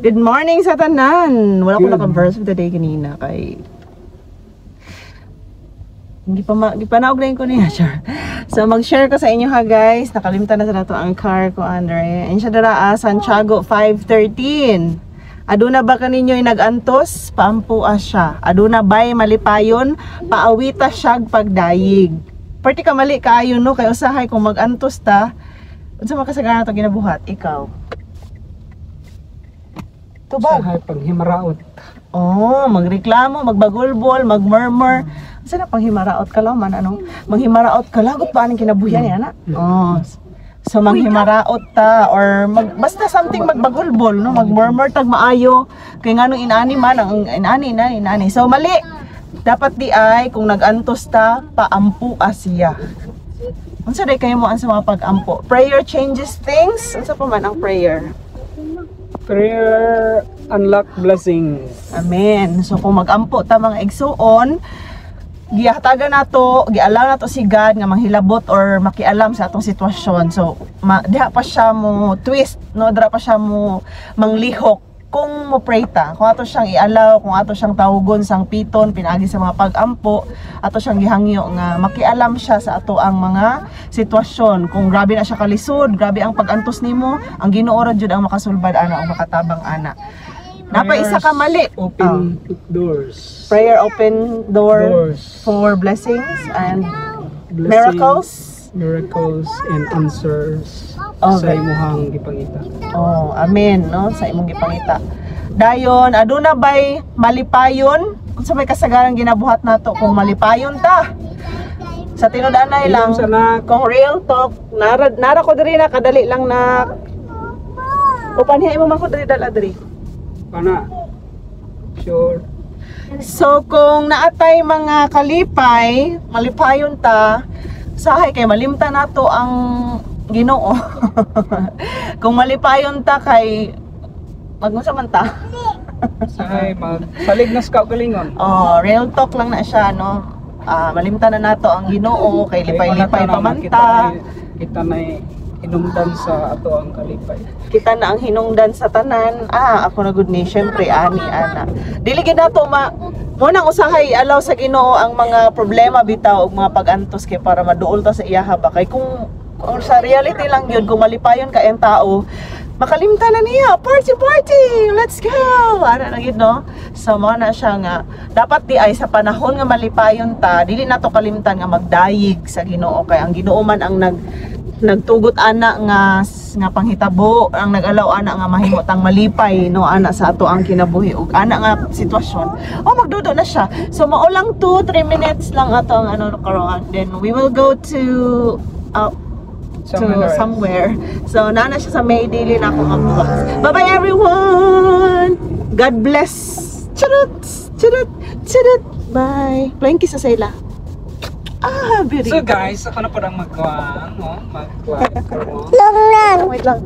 Good morning sa tanan. Wala ko Good. Naka-verse of the day kanina kay hindi pa ma, di pa nauglayin ko niya, sure. So mag-share ko sa inyo ha, guys. Nakalimtan na sa nato ang car ko, Andre. And siya dara ah, Santiago 5:13. Aduna ba kaninyo nag-antos? Paampua siya. Aduna bay malipayon? Paawita siyag pagdayig. Perti ka mali kaayo, no, kay usahay kung mag-antos ta. Unsa man kasagaran to ginabuhat ikaw? Tubag. Usahay panghimaraot. Oh, magreklamo, magbagulbol, magmurmur. Unsa na panghimaraot ka lang man, ano? Manghimaraot ka, lagot ba aning kinabuhian niya na? Oh. So manghimaraot ta or mag, basta something magbagulbol, no, magmurmur tag maayo kay nganong inani man ang inani, inani, inani. So mali. Dapat di ay kung nag-antos ta, paampu siya. Unsa day kayo mo ang sa mga pag-ampo? Prayer changes things. Unsa pa man ang prayer? Prayer unlock blessings. Amen. So kung mag-ampo ta, mga igsuon, gihatagan nato, gialaw nato si God nga manghilabot or makialam sa atong sitwasyon. So diha pa siya mo twist, no, dira pa siya mo manglihok kung mo pray ta. Kung ato siyang ialaw, kung ato siyang tawgon sang piton pinaagi sa mga pag-ampo, ato siyang gihangyo nga makialam siya sa ato ang mga sitwasyon. Kung grabe na siya kalisod, grabe ang pag-antos nimo, ang Ginoo ra jud ang makasulbad ana o makatabang ana. Napa isa ka mali. Open doors. Prayer open door Doors. For blessings and Blessing, miracles. Miracles and answers sa imuhang gipangita. Oh, amen, no, sa imong gipangita. Dayon, aduna bay malipayon? Unsa may kasagaran ginabuhat nato kung malipayon ta? Sa tinud-anay lang, Sa na kung real talk, nara, nara ko diri na kadali lang na upanhiay mo man ko diri, dala diri. Pana. Sure. So kung naatay mga kalipay, malipayon ta, sahay kay malimta nato ang Ginoo. Kung malipayon ta kay magunsa man ta. Sahay magsalig na sa kaugalingon. Oh, real talk lang na siya, no. Ah, malimta na nato ang Ginoo kay lipay-lipay pa man ta. Kita na hinungdan sa ato ang kalipay. Kita na ang hinungdan sa tanan. Ah, ako na gud ni, syempre ani ana. Dili gid nato ma mo nang usahay alaw sa Ginoo ang mga problema bitaw og mga pag-antos kay para maduol ta sa iyaha ba, kay kung sa reality lang yun, kung malipayon ka ang tao, makalimta na niya, "Party, party, let's go," ana na gyud, no? So mo na siya nga dapat di ay sa panahon nga malipayon ta, dili nato kalimtan nga magdayig sa Ginoo kay ang Ginoo man ang nagtugot ana nga nga panghitabo, ang nag-alaw ana nga mahimo tang malipay, no, ana sa ato ang kinabuhi ug ana nga sitwasyon. Oh, magdudo na siya. So mao lang, 2 3 minutes lang ato ang ano karon, then we will go to Somewhere else. Somewhere. So nana siya sa may dili na ako nga box. Bye bye, everyone. God bless. Charot, charot, charot. Bye. Flying kiss sa sila. Ah, very So guys, ako na parang magkuhan, no? Magkuhan. Wait lang.